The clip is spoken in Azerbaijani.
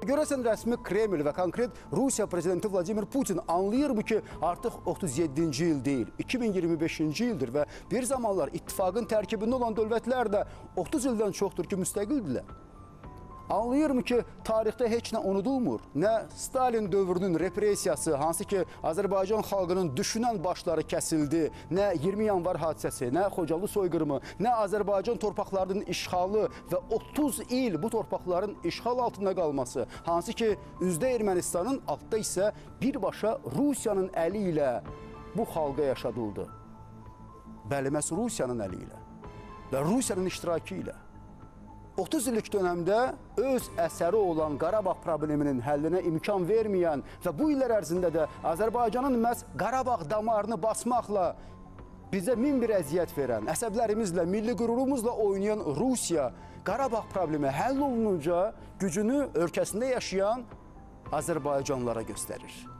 Görəsən rəsmi Kreml və konkret Rusiya prezidenti Vladimir Putin anlayırmı ki, artıq 37-ci il deyil, 2025-ci ildir və bir zamanlar ittifaqın tərkibində olan dövlətlər də 30 ildən çoxdur ki, müstəqildirlər? Anlayırmı ki, tarixdə heç nə unudulmur? Nə Stalin dövrünün repressiyası, hansı ki Azərbaycan xalqının düşünən başları kəsildi, nə 20 yanvar hadisəsi, nə Xocalı soyqırımı, nə Azərbaycan torpaqlarının işğalı və 30 il bu torpaqların işğal altında qalması, hansı ki üzdə Ermənistanın, altda isə birbaşa Rusiyanın əli ilə bu xalqa yaşadıldı. Bəli, məhz Rusiyanın əli ilə və Rusiyanın iştirakı ilə. 30 illik dönəmdə öz əsəri olan Qarabağ probleminin həllinə imkan verməyən və bu illər ərzində də Azərbaycanın məhz Qarabağ damarını basmaqla bizə min bir əziyyət verən, əsəblərimizlə, milli qürurumuzla oynayan Rusiya Qarabağ problemi həll olununca gücünü ölkəsində yaşayan Azərbaycanlılara göstərir.